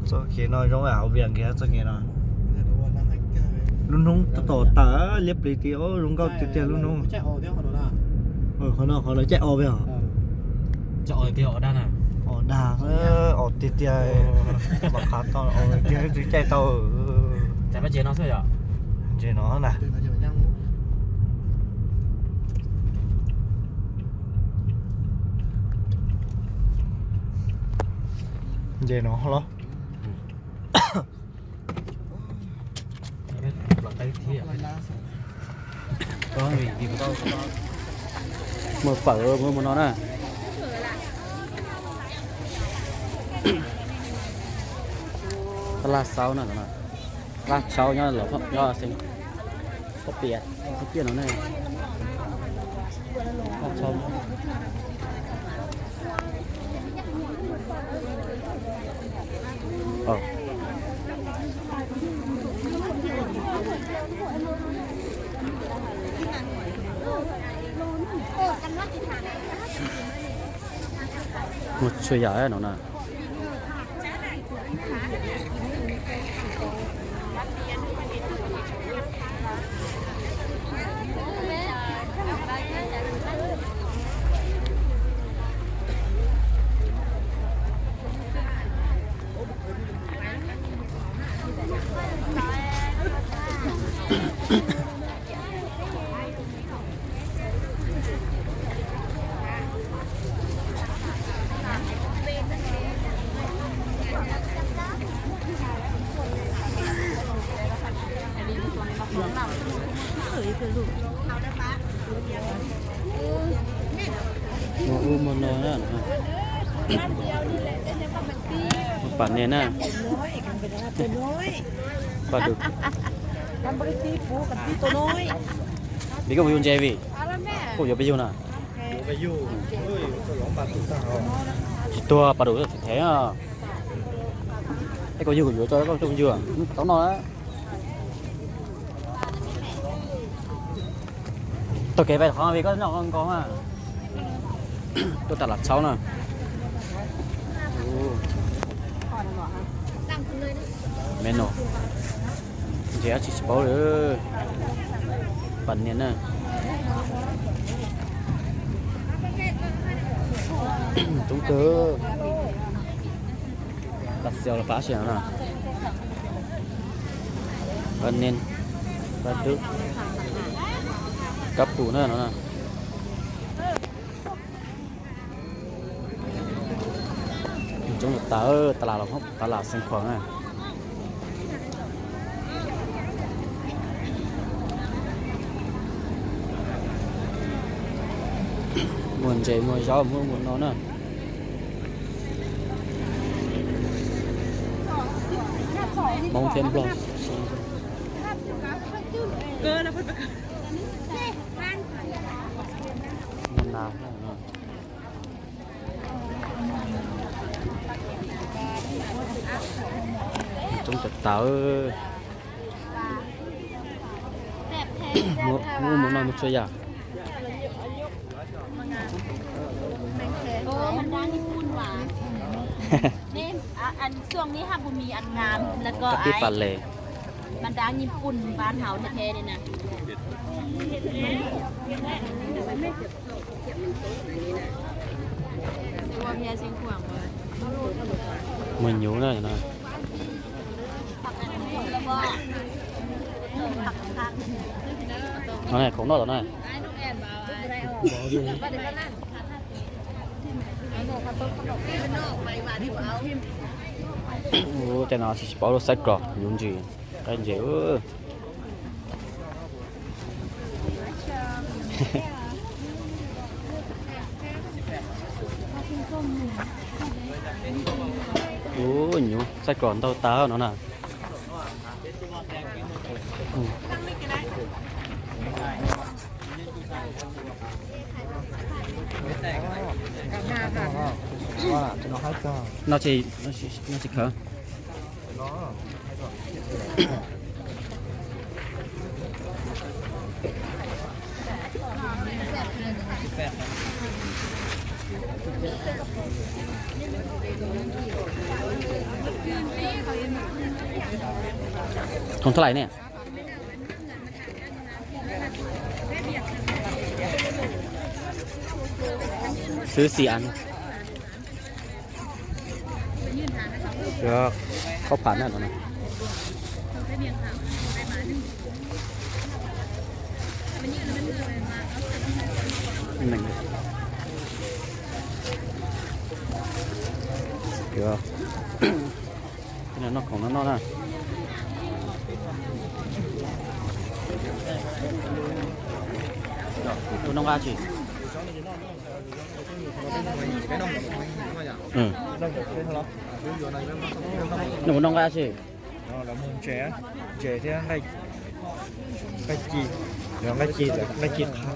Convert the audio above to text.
Txoj kev no zoo hauv Vias kiag txoj kev no. Lub hnub tom tawm liab pliv tiag, zoo nkauj tiag tiag lub hnub. Qhov no qhov lawv caij os, os dag, os tiag tiag, os tiag tiag, twb caij tau. Ntses no na. Ntses no los. Muaj fawm, muaj, muaj no na. Tab laj xaub na, laj tshauv nyob los nyob xeev. Pob piam, pob piam no ne. Laj tshauv. Muaj tsuas yam no na. Muaj ub muaj no na. Pam niag na. Pam dum. Vim koj mus yug ntses vim? Koj yuav peb yug na. Tsis tuag, pam dum them. Es koj yug kuv yuav tso koj coj yug, tau no. Taug kev pais qhov vim koj noj nkaus na. Tuaj tas lam tshauv na. Me no. Ntses dab tsi tsis paub li. Pam niag na. Tub twg. Pam xiaus los pam sia no na. Pam niag, pam dub, kab pum na no na. Coob tas tas, tas lam xeev khuam na. Muaj ntses muaj zaub muaj muaj no na. Hmoob thiab Nplog. Muaj nas. Coob tas tas. Muaj, muaj no muaj tsuas yam. Kab pib pas les. เมนูน่าจะน่า Khoom noj tom na. Ua cas no tsis paub lub xaiv kos yuav ntsis, qaib ntses. Ua nyuv xaiv kos ntau tas no na. No tsis, no tsis khaws. Thùng th lais ne? Xwb xi an. Khaub phav na no. Noj khoom no noj na. Tus noj nqa tsis. Noj nqa tsis. Ntses thiab nqaij ci, nqaij ci qha.